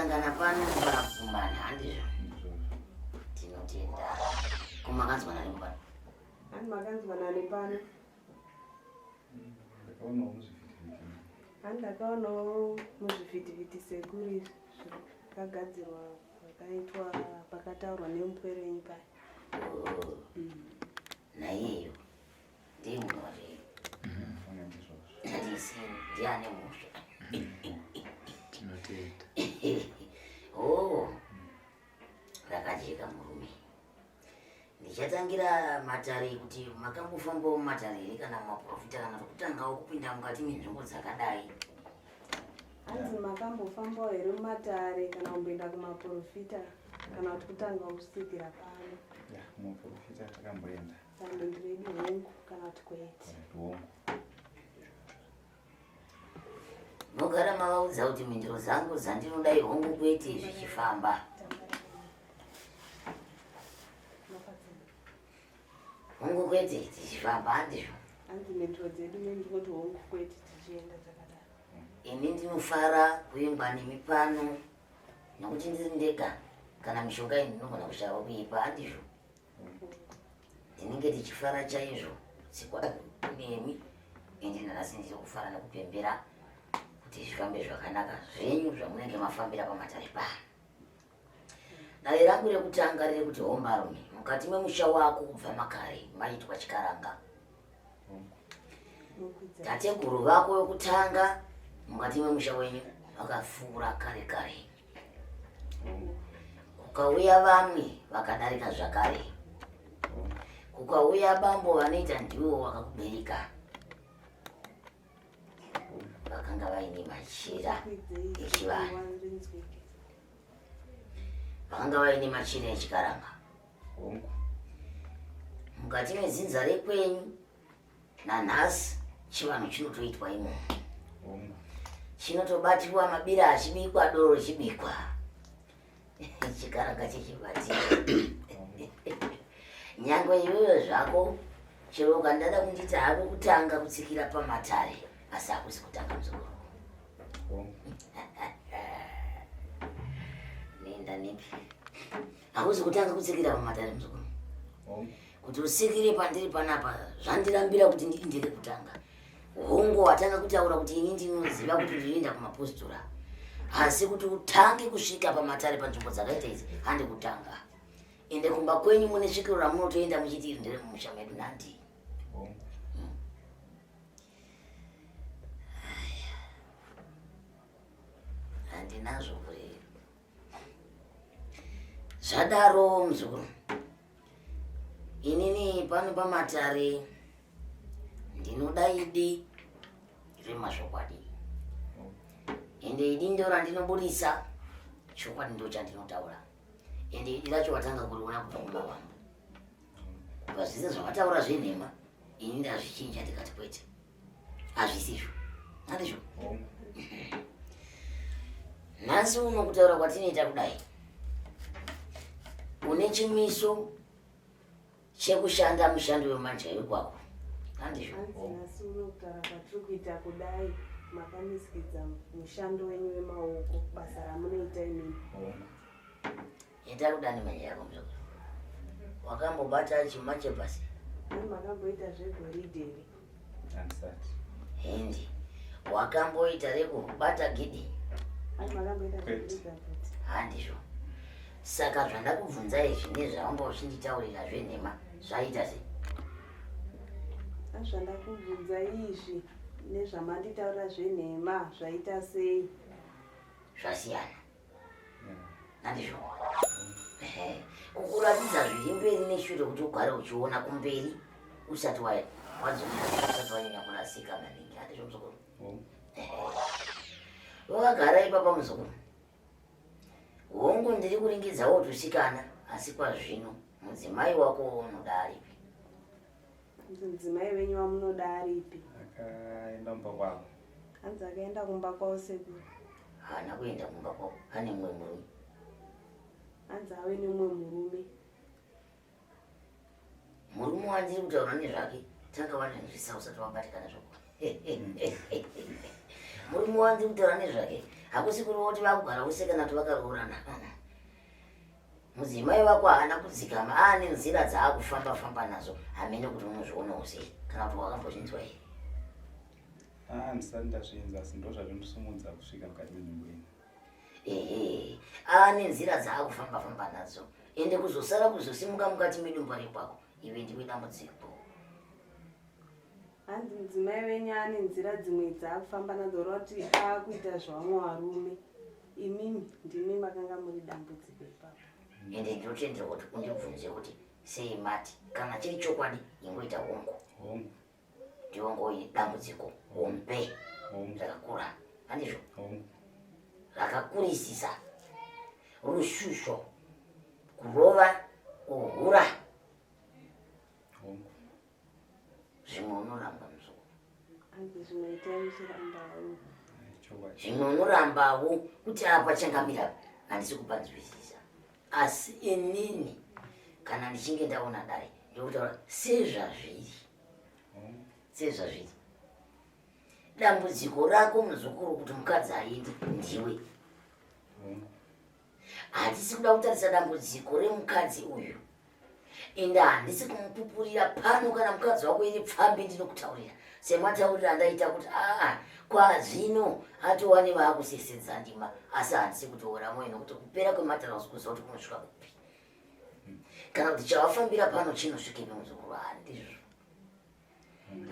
Kusangana pano kufara kukumbana, handizvo? Tinotenda. Ko makanzwana nepano? Hani makanzwana nepano? Ndakaonawo muzvivhitivhiti. Hani ndakaonawo muzvivhitivhiti sekuru izvi zvakagadzirwa pakaitwa pakataurwa nemupwere wenyu paya. Oh. Naiyeyo ndiye munhu wacho ndiane mhosva. Tinotenda. Oh. Rakajeka murume. Ndichatangira matare kuti makambofambawo mumatare here kana mumaprofita kana kutangawo kupinda mukati menzvimbo dzakadai. Hanzi makambofambawo here mumatare kana kumboenda kumaprofita kana kuti kutangawo kusvikira pano? Ya, kumaprofita takamboenda. Pamhinduro yedu hongu kana kuti kwete. Hongu. Mogara mavaudza kuti mhinduro dzangu dzandinoda ihongu kwete zvichifamba. Hongu kwete tichifamba handizvo. Hanzi mhinduro dzedu ndinoti hongu kwete tichienda dzakadaro. Ini ndinofara kuimba nemi pano nokuti ndiri ndega kana mishonga iyi ndinogona kushaiwa kuipa handizvo. Ndinenge ndichifara chaizvo tsikwa nemi ende nanhasi ndiri kufara nekupembera kuti zvifambe zvakanaka zvenyu zvamunenge mafambira pamatare pano. Dare rangu rekutanga riri kuti hombarume mukati memusha wako kubva makare maitwa chikaranga. Tateguru vako vekutanga mukati memusha wenyu vakafura kare kare. Kukauya vamwe vakadarika zvakare. Kukauya bambo vanoita ndiwo vakakubereka. Vakanga vaine machira echivanhu. Vakanga vaine machira echikaranga. Mukati medzinza rekwenyu nanhasi chivanhu chinotoitwa imomo chinotobatiwa mabira achibikwa doro richibikwa chikaranga chichibatiwa nyangwe iwewe zvako chero ukandada kunditi hako kutanga kutsikira pamatare asi hakusi kutanga muzukuru nenda nepi hakusi kutanga kutsikira pamatare muzukuru kuti usikire pandiri panapa zvandirambira kuti ndiri ndiri kutanga hongu watanga kutaura kuti ini ndinoziva kuti ndinoenda kumapostora asi kuti utange kusvika pamatare panzvimbo dzakaita idzi handi kutanga ende kumba kwenyu mune svikiro ramunotoenda muchiti iri ndere mumusha medu nandi handinazvo kure Zvadaro muzukuru, inini pano pamatare ndinoda idi remazvokwadi ende idi ndo randinoburitsa chokwadi ndo chandinotaura ende idi racho watanga kuriona kubva kumavambo kubva zvese zvawataura zvenhema ini ndazvichinja ndikati kwete hazvisizvo handizvo nhasi uno kutaura kwatinoita kudai une chimiso chekushanda mushando wemanja wekwako handizvo nhasi uno kutaura kwatiri kuita kudai makamisikidza mushando wenyu wemaoko basa ramunoita imimi Ita kudani manje yako mzukuru. Wakambobata chuma chepasi? Makamboita zvegoridhe here? Handisati. Hindi. Wakamboita rekubata gidi? Makamboita zvegoridhe futi. Handizvo. Saka zvandakubvunza izvi nezvawanga uchinditaurira zvenhema zvaita sei? Zvandakubvunza izvi nezvamanditaurira zvenhema zvaita sei? Zvasiyana. Handizvo. Kukuratidza zviri mberi neshure kuti ugare uchiona kumberi usati wadzokera usati wanyanya kurasika maningi. Handizvo muzukuru. Wakagara ipapa muzukuru. Hongu ndiri kuringidzawo tusikana asi kwazvino mudzimai wako unoda aripi? Mudzimai wenyu wamunoda aripi? Akaenda kumba kwavo. Hanzi akaenda kumba kwavo sekuru. Haana kuenda kumba kwavo, ane mumwe murume. Hanzi ave nemumwe murume. Murume wandiri kutaura nezvake tanga wanyanzvisa usati wabatikana zvako. Murume wandiri kutaura nezvake Hakusi kureva kuti vakugara vose kana kuti vakaroorana. Mudzimai wako haana kudzikama, aane nzira dzaakufamba famba nadzo. Hamene kuti unozvionawo sei kana kuti wakambozvinzwa here? Ah, handisati ndazvinzwa asi ndozvazvindisumudza kusvika mukati menzvimbo ino. Ehe, aane nzira dzaakufamba famba nadzo ende kuzosara kuzosimuka mukati medumba rekwako iwe ndiwe dambudziko. Hanzi mudzimai wenyu ane nzira dzimwe dzaakufamba nadzo roti akuita zvavamwe varume imimi ndimi makanga muri dambudziko ipapo. Ende ndinotendera kuti undibvunze kuti sei mati kana chiri chokwadi ingoita hongu. Hongu. Ndiongoyi dambudziko hombe rakakura handizvo? Hongu. Rakakurisisa rushusho kurova kuhura. Hongu. Zvimwe unoramba muzukuru. Hanzi zvimwe itai muchirambawo. Chokwadi. Zvimwe unorambawo kuti apa changamira handisi kupanzwisisa. Asi inini kana ndichinge ndaona dare ndokutaura sezvazviri. Sezvazviri. Dambudziko rako muzukuru kuti mukadzi aende ndiwe. Hatisi kuda kutarisa dambudziko remukadzi uyu. Ende handisi kumupupurira pano kana mukadzi wako iri pfambi ndinokutaurira. Sematauriro andaita kuti aa kwazvino atova nevaakusesedza ndima asi handisi kutoora moyo nokuti kupera kwematara hausi kuziva kuti kunosvika kupi. Kana kuti chavafambira pano chinosvikepi muzukuru handizvo.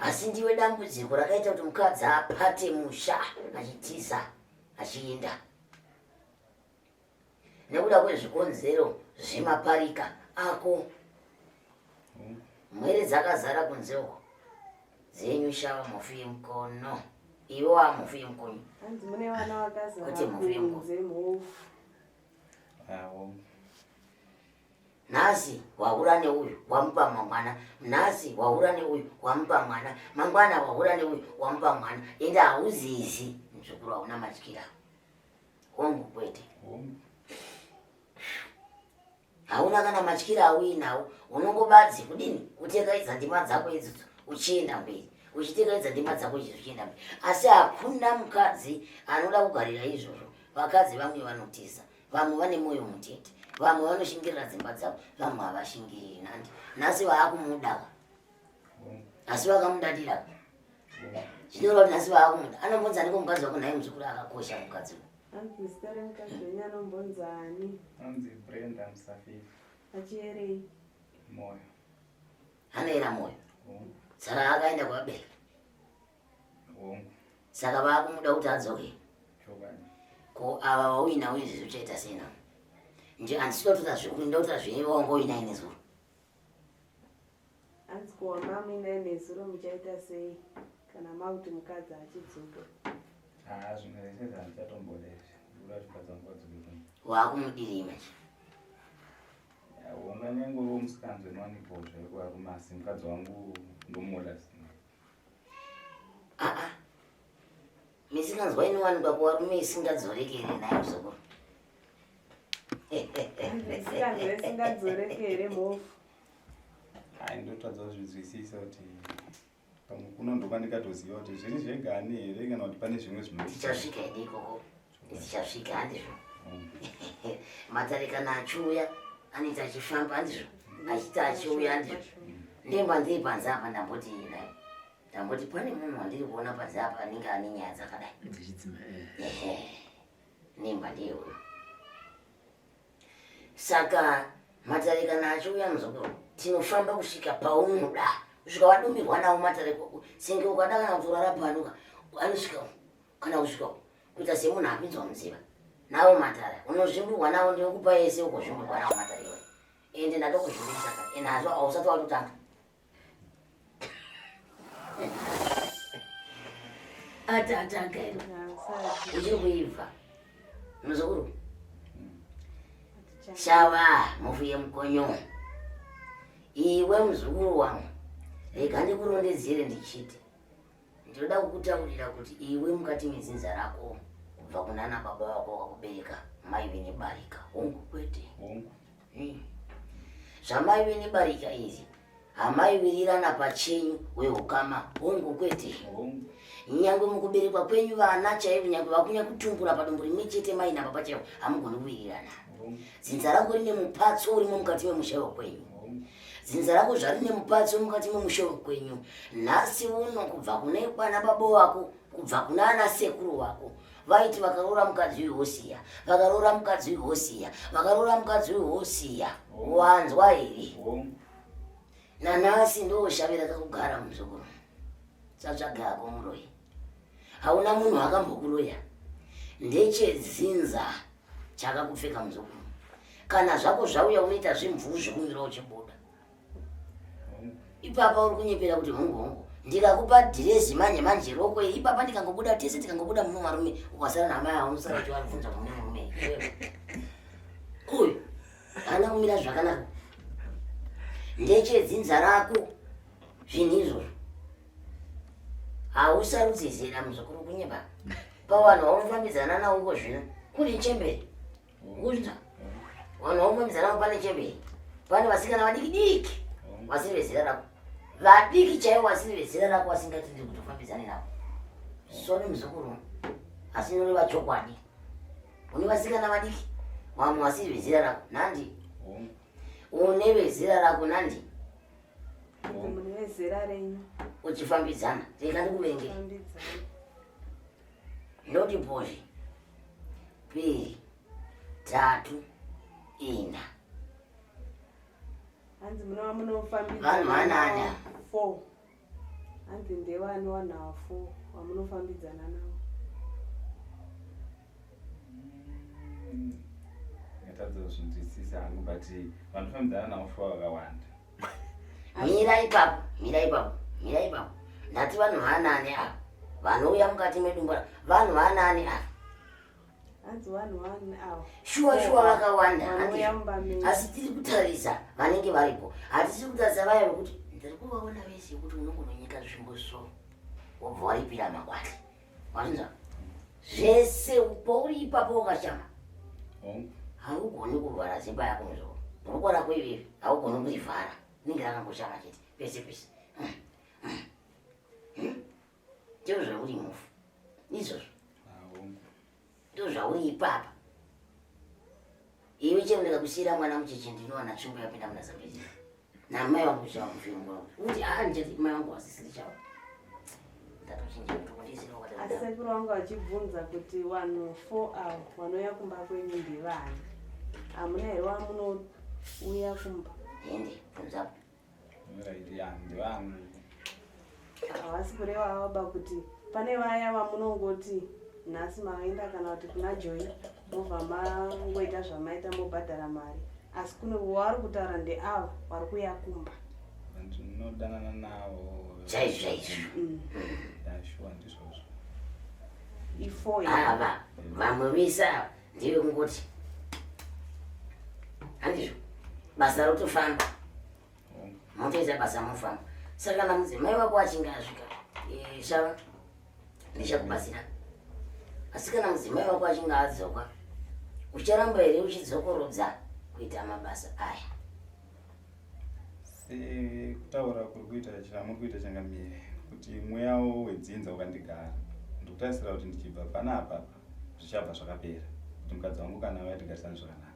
Asi ndiwe dambudziko rakaita kuti mukadzi apate musha achitiza achienda. Nekuda kwezvikonzero zvemaparika ako. Mhwere dzakazara kunze uko dzenyu shava mhofu yemukono. Iwe wa mhofu yemukonyo. Hanzi mune vana vakazara Kwete mhofu yemukono. kunze mhofu. Awo. Nhasi wahura neuyu wamupa mwana. Nhasi wahura neuyu wamupa mwana. Mangwana wahura neuyu wamupa mwana. Ende hauzizi mzukuru hauna matyira. Hongu kwete. Hongu. Hauna kana matyira auinawo, unongobadzi kudini kutekaidza ndima dzako idzodzo uchienda mberi, uchitekaidza ndima dzako ichi uchienda mberi. Asi hakuna mukadzi anoda kugarira izvozvo. Vakadzi vamwe vanotiza, vamwe vane mwoyo mutete, vamwe vanoshingirira dzimba dzavo, vamwe havashingiriri. Nandi nhasi vaakumuda, asi vakamudadira zvinoreva kuti nhasi vaakumuda. Anombonzi aniko mukadzi wako nhai muzukuru akakosha mukadzi uyu. Hanzi zita remukadzi wenyu anombonzi ani? Anzi Brenda Musafiri. Achiyerei? Moyo. Anoyera moyo. Hongu. Saka akaenda kuvabereki. Hongu. Saka vaakumuda kuti adzoke. Chokwadi. Ko ava vauinawo izvi zvichaita sei navo? Nje handisi kuda kutoita zvekuri ndoda kutoita zvenyu wanga uinaye nezuro. Hanzi ko wanga muinaye nezuro muchaita sei kana makuti mukadzi achidzoka? Ah, zvimwe zvese zvandichatomboda izvi. Ndikuda kuti mukadzi wangu adzoke kuno. Waakumudirei manje? Honga nyange musikanzwa inowanikwawo zvayo kuvarume asi mukadzi wangu ndomuda. Aa, misikanzwa inowanikwa kuvarume isingadzoreki here nhai muzukuru? Misikanzwa isingadzoreki here mhofu? Hai, ndotadza kuzvinzwisisa kuti pamwe kuno ndokwandikatoziva kuti zviri zvegani here kana kuti pane zvimwe zvinoitika. Tichasvika hedu ikoko, tichasvika handizvo? Matare kana achiuya anoita achifamba handizvo? Achiita achiuya handizvo? Ndemba ndiri panze apa ndamboti nhai. Ndamboti pane munhu wandiri kuona panze apa anenge ane nyaya dzakadai. Dzichidzima, eh. Ehe. Nemba ndiye uyo. Saka matare kana achiuya muzukuru tinofamba kusvika paunoda kusvika wadumirwa nawo matare senge ukada kana kutorara pano ka anosvika kana kusvika kuita semunhu apinzwa mudziva nawo matare unozvimburwa nawo ndinokupa yese ukozvimburwa nawo matare iwayo ende ndatokuzvimbisa ka ende hazvo hausati watotanga atatanga iro uchiri kuibva muzukuru shava mhofu yemukonyo iwe muzukuru wangu rega ndikurondedzere ndichiti ndinoda kukutaurira kuti iwe mukati medzinza rako kubva kunana baba vako vakakubereka maive nebarika hongu kwete Hongu. Zvamaive nebarika iri Hamaiwirirana pachenyu wehukama, hongu kwete? Nyangwe mukuberekwa kwenyu vana chaivo, nyangwe vakunya kutumbura padumbu rimwe chete mai nababa chaivo, hamugoni kuwirirana. Dzinza rako rine mupatso urimo mukati memusha wekwenyu. Dzinza rako zvarine mupatso mukati memusha wekwenyu. Nhasi uno kubva kune kwana baba wako, kubva kuna ana sekuru wako, vaiti vakaroora mukadzi uyu hosiya, vakaroora mukadzi uyu hosiya, vakaroora mukadzi uyu hosiya. Wanzwa here? Nanhasi ndoshavira kakugara muzukuru. Satsvaga hako muroyi. Hauna munhu akambokuroya. Ndechedzinza chakakupfeka muzukuru. Kana zvako zvauya unoita zvimvuu zvekumira uchibuda. Ipapa uri kunyepera kuti hongu hongu. Ndikakupa dhirezi manje manje roko iri ipapa ndikangobuda tese tikangobuda muno varume ukasara namai avo unosara uchivaribvunza kune murume. Uyu haana kumira zvakanaka. Ndechedzinza rako zvinhu izvozvo. Hausarudzi zera muzukuru kunyepa. Pavanhu vaunofambidzana navo uko zvino kune chembere. Ukuzvinzwa? Vanhu vaunofambidzana navo pane chembere. Pane vasikana vadiki diki vasiri vezera rako. Vadiki chaivo vasiri vezera rako vasingatindi kuti ufambidzane navo. Sori muzukuru asi inoreva chokwadi. Une vasikana vadiki vamwe vasiri vezera rako nandi. Une vezera rako nandi. Mune vezera renyu. Uchifambidzana. Rega ndikuverengere. Ndoti bhozvi. Piri. Tatu. Ina. Hanzi munova munofambidzana. Vanhu vanana. 4. Hanzi ndewani wanhu awa 4 wamunofambidzana navo. Ngatadza kuzvinzwisisa hangu but vanofambidzana navo shuwa vakawanda. Mira ipapo, mira ipapo, mira ipapo. Ndati vanhu vanani ava vanouya mukati medumbu vanhu vanani ava? Hanzi vanhu vani ava? Shuwa shuwa vakawanda. Vanouya mumba menyu. Asi tiri kutarisa vanenge varipo. Hatisi kutarisa vaya vekuti ndiri kuvaona vese kuti unongononyika zvimbo so wobva waripira makwati. Wazvinzwa? Zvese pauri ipapo wakashama. Haugoni kuvhara zimba yako muzukuru. Bhurukwa rako iri haugoni kurivhara. Rinenge rakangoshama chete pese pese. Ndizvo zvauri mufu. Izvozvo. Ndizvo zvauri ipapa. Iwe chero ndikakusiyira mwana mucheche ndinowana tsvimbo yapinda muna Zambezi. Namai vangu chava mufirungu wangu. Kuti ah ndichati mai vangu vasisiri chavo. Ndatochinja kuti kundisira wakati. Asi sekuru vangu vachibvunza kuti vanhu 4 avo vanouya kumba kwenyu ndevani? Hamuna here wamunouya kumba? Ende bvunzapo. Right, yeah, ndevani. Havasi kureva baba kuti pane vaya vamunongoti nhasi maenda kana kuti kuna Joy mobva mangoita zvamaita mobhadhara mari, asi kune wavari kutaura ndeava vari kuuya kumba. Ndinodanana navo. Chaizvo chaizvo. Yeah, sure, ndizvozvo. I4 Ava vamwe vese ava ndevekungoti handizvo basa rotofamba motoita basa mofamba. Saka kana mudzimai wako achinge asvika shava ndichakubatsira, asi kana mudzimai wako achinge adzoka ucharamba here uchidzokorodza kuita mabasa aya? Sekutaura kuri kuita chamuri kuita changamire, kuti mweya wedzinza ukandigara, ndikutarisira kuti ndichibva panapa zvichabva zvakapera, kuti mukadzi wangu kana auya tigarisane zvakanaka.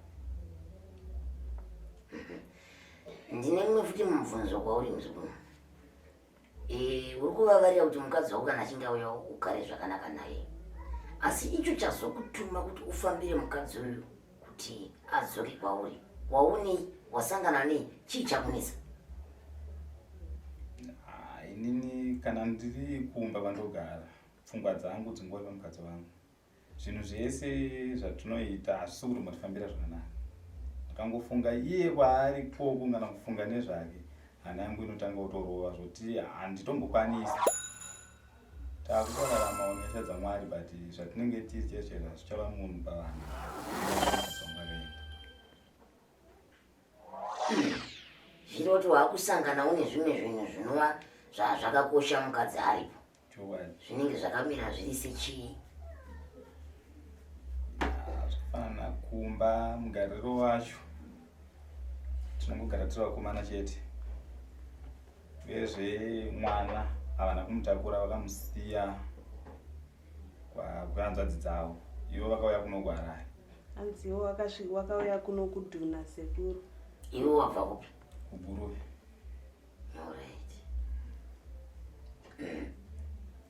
Ndine mumwe futi mubvunzo kwauri muzukuru. Uri kuvavarira kuti mukadzi wako kana achinge auya ugare zvakanaka naye, asi icho chazokutuma kuti ufambire mukadzi uyu kuti adzoke kwauri, waonei, wasangana nei, chii chakunetsa? Inini kana ndiri kumba kwandogara, pfungwa dzangu dzingori pamukadzi wangu. Zvinhu zvese zvatinoita hazvisi kutombondifambira zvakanaka. Ndakangofunga iye kwaari koko kana kufunga nezvake, hana yangu inotanga kutorova zvoti handitombokwanisi. Takutoraramawo nyasha dzaMwari, but zvatinenge tiri chaicho chaizvo hazvichava munhu pavanhu. Zvinoti wakusanganawo nezvimwe zvinhu zvinova zvakakosha mukadzi aripo. Zvinenge zvakamira zviri sechii? Zvakafanana kumba mugariro wacho tinongogara tiri vakomana chete. Uyezve mwana havana kumutakura vakamusiya kwehanzvadzi dzavo ivo vakauya kuno kuHarare. Hanzi iwo wakauya kuno kudhuna sekuru. Iwo wabva kupi? KuGuruve. Alright.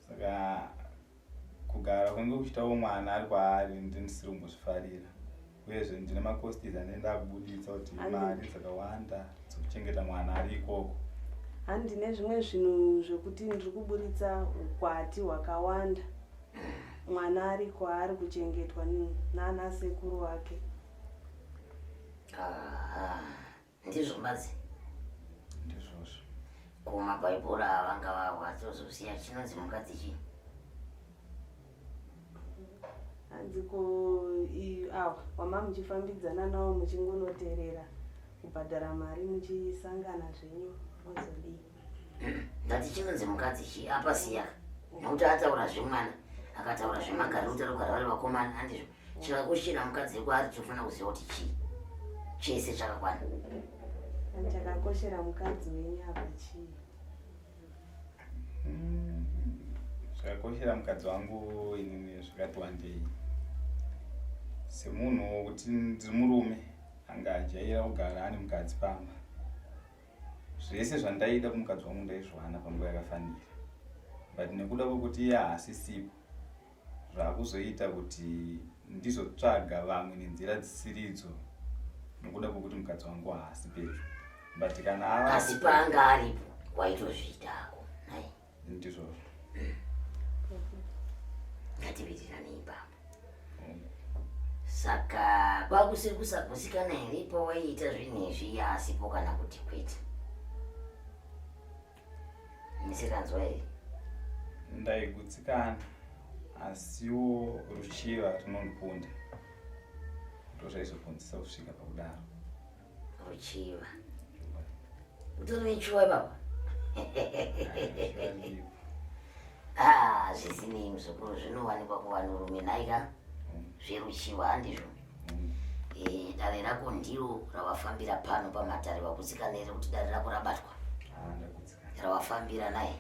Saka kugara kwange kuchitawo mwana ari kwaari ndisiri kumbozvifarira uyezve ndine macostes anenge ndakubuditsa kuti mari dzakawanda dzekuchengeta mwana ari ikoko. Handine zvimwe zvinhu zvekuti ndiri kuburitsa ukwati hwakawanda mwana ari kwaari kuchengetwa nana sekuru wake. Ndizvo mbadzi. Ndizvozvo. Ko mabhaibhora avanga vahwa tozoziya chinonzi mukadzi chii? Hanzi ko awa wama muchifambidzana nawo muchingonoterera kubhadhara mari muchisangana zvenyu mozodii? Ndati chinonzi mukadzi chii apa siya nekuti ataura zvemwana akataura zvemagariro kuti arikugara vari vakomana handizvo chakakoshera mukadzi kwaari tinofanira kuziva kuti chii chese chakakwana. Chakakoshera mukadzi wenyu apa chii? Zvakakoshera mukadzi wangu inini zvakati wandei. Semunhu wokuti ndiri murume anga ajaira kugara ane mukadzi pamba. Zvese zvandaida kumukadzi wangu ndaizviwana panguva yakafanira. But nekuda kwekuti iye haasisipo zvakuzoita kuti ndizotsvaga vamwe nenzira dzisiridzo nokuda kwekuti mukadzi wangu haasi pedyo. But kana ava Asi paanga aripo waitozviita hako nhai? Ndizvozvo. Ngatiwirirane ipapo. Saka kwakusiri kusagutsikana here pawaiita zvinhu izvi asipo kana kuti kwete? Misikanzwa here? Ndaigutsikana asiwo ruchiva rinondikunda ndozvaizokonzesa kusvika pakudaro. Ruchiva. Utori nechiwa ipapa? Ah, zvisinei muzukuru zvinowanikwa kuvanhurume nhaika zveruchiwa handizvo? Eh, dare rako ndiro rawafambira pano pamatare wagutsikana here kuti dare rako rabatwa? Rawafambira naye?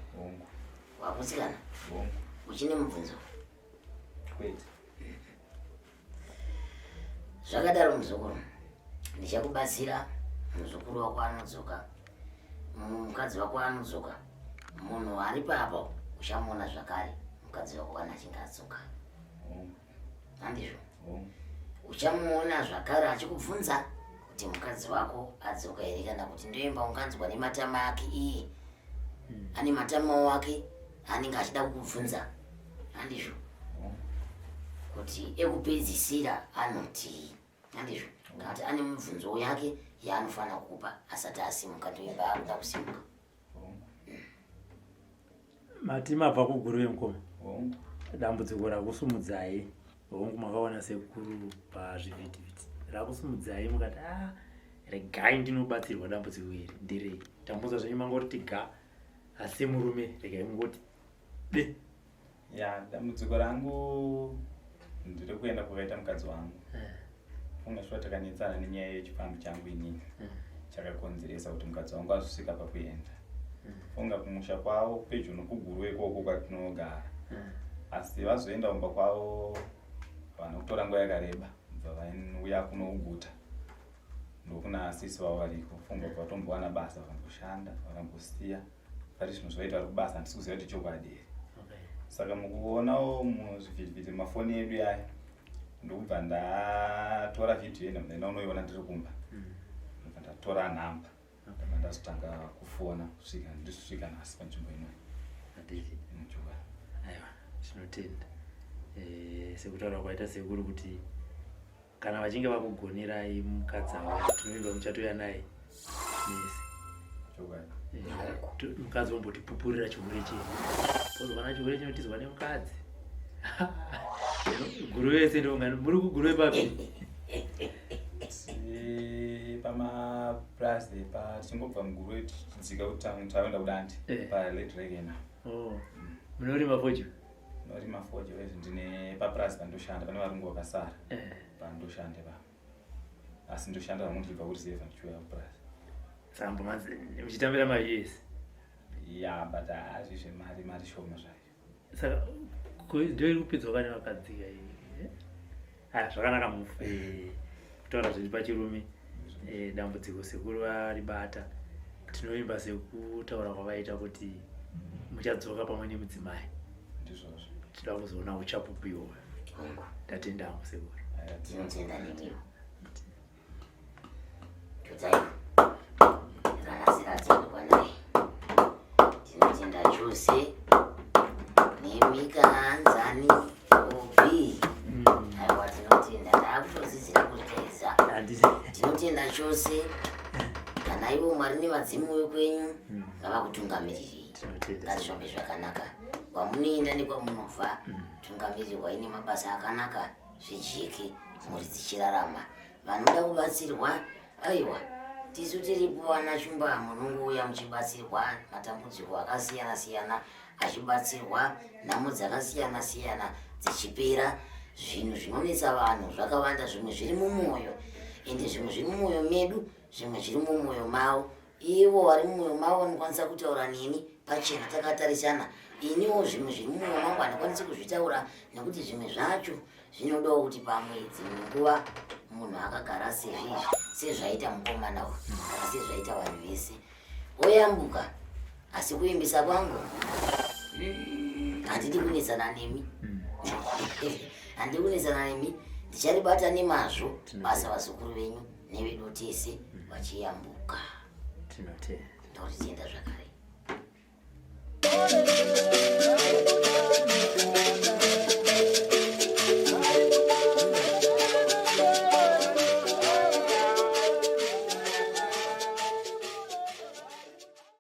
Wagutsikana? Uchine mubvunzo? Kwete. Zvakadaro muzukuru, ndichakubatsira muzukuru wako anodzoka, mukadzi wako anodzoka, munhu ari papa uchamuona zvakare mukadzi wako kana achinge adzoka. Handizvo? Uchamuona zvakare achikubvunza kuti mukadzi wako adzoka here kana kuti ndoimba unganzwa nematama ake iye ane matama ake anenge achida kukubvunza. Handizvo? Kuti ekupedzisira anotii. Handizvo? Kana kuti ane mibvunzo yake yaanofanira kukupa asati asimuka ndoimba akuda kusimuka. Mati mabva kuGuruve mukoma. Dambudziko rakusumudzai hongu makaona sekuru pazvivhitivhiti rakusumudzai mukati ah, regai ndinobatsirwa dambudziko iri ndirei tambunza zvenyu mangoti ga asi murume regai mungoti be Ya, dambudziko rangu ndiri kuenda kwakaita mukadzi wangu. Funga shuwa takanetsana nenyaya yechipfambi changu inini. Chakakonzeresa kuti mukadzi wangu azosvika pakuenda. Funga kumusha kwavo pedyo nokuGuruve ikoko kwatinogara. Asi vazoenda kumba kwavo havana kutora nguva yakareba bva vauya kuno kuguta. Ndokuna sisi vavo variko. Funga kubva vatombowana basa vakamboshanda vakambosiya. Pari zvino zvaita vari kubasa handisi kuziva kuti chokwadi here. Saka mukuonawo muzvivhitivhiti mafoni edu yaya ndokubva ndatora vhidhiyo ino ndaenda unoiona ndiri kumba. Ndobva ndatora nhamba. Ndobva ndazotanga kufona kusvika ndisvika nhasi panzvimbo ino. Handiti. Chokwadi. Aiwa, tinotenda. Sekutaura kwaita sekuru kuti kana vachinge vakugonerai mukadzi avo tinovimba muchatouya naye mese. Chokwadi. Mukadzi wombotipupurira chihure chenyu. Pozokwana chihure chinotizwa nemukadzi. Guruve vese ndongani muri kuGuruve papi? Pamapurazi pa tichingobva muGuruve tichidzika kutauni takuenda kuDande paLady Regena. Oh. Munorima fodya? Norima fodya wezvi ndine papurazi pandoshanda pane varungu vakasara. Pandoshanda ipapo. Asi ndoshanda vamwe ndichibva kureserve ndichiuya kupurazi. Saka muchitambira mari yese? Ya, but hazvi zvemari, mari shoma zvayo. Saka ndio iri kupedzwa kane vakadzi ka iyi. Ah, zvakanaka mufu. Kutaura zviri pachirume, dambudziko sekuru varibata. Tinovimba sekutaura kwavaita kuti muchadzoka pamwe nemudzimai. Ndizvozvo. Tinoda kuzoona uchapupu iwoyo. Hongu. Tatenda hangu sekuru. Tinotenda nemiwo. Totai ranasi ratendwa naye. Tinotenda chose nemikaanzani obi. Aiwa, tinotenda, ndakutodzidzira kuteza. Handiti. Tinotenda chose. Kana ivo Mwari nevadzimu vekwenyu ngavakutungamiriri. Tinotenda. Ngazvifambe zvakanaka kwamunoenda nekwamunobva. Tungamirirwai nemabasa akanaka, zvijeke, mhuri dzichirarama. Vanoda kubatsirwa, aiwa, tisu tiripo vana Shumba. Munongouya muchibatsirwa matambudziko akasiyana siyana achibatsirwa, nhamo dzakasiyana siyana dzichipera. Zvinhu zvinonetsa vanhu zvakawanda, zvimwe zviri mumwoyo, ende zvimwe zviri mumwoyo medu, zvimwe zviri mumwoyo mavo. Ivo vari mumwoyo mavo vanokwanisa kutaura neni pachena takatarisana. Iniwo zvimwe zviri mumwoyo mangu handikwanisi kuzvitaura, nekuti zvimwe zvacho zvinodawo kuti pamwe dzimwe nguva munhu akagara sezvizvi, sezvaita mukomana uyu kana sezvaita vanhu vese, oyambuka. Asi kuimbisa kwangu, handidi kunetsana nemi, handidi kunetsana nemi. Ndicharibata nemazvo basa, vazukuru venyu nevedu tese vachiyambuka. Tinotenda. Ndokutenda zvakare.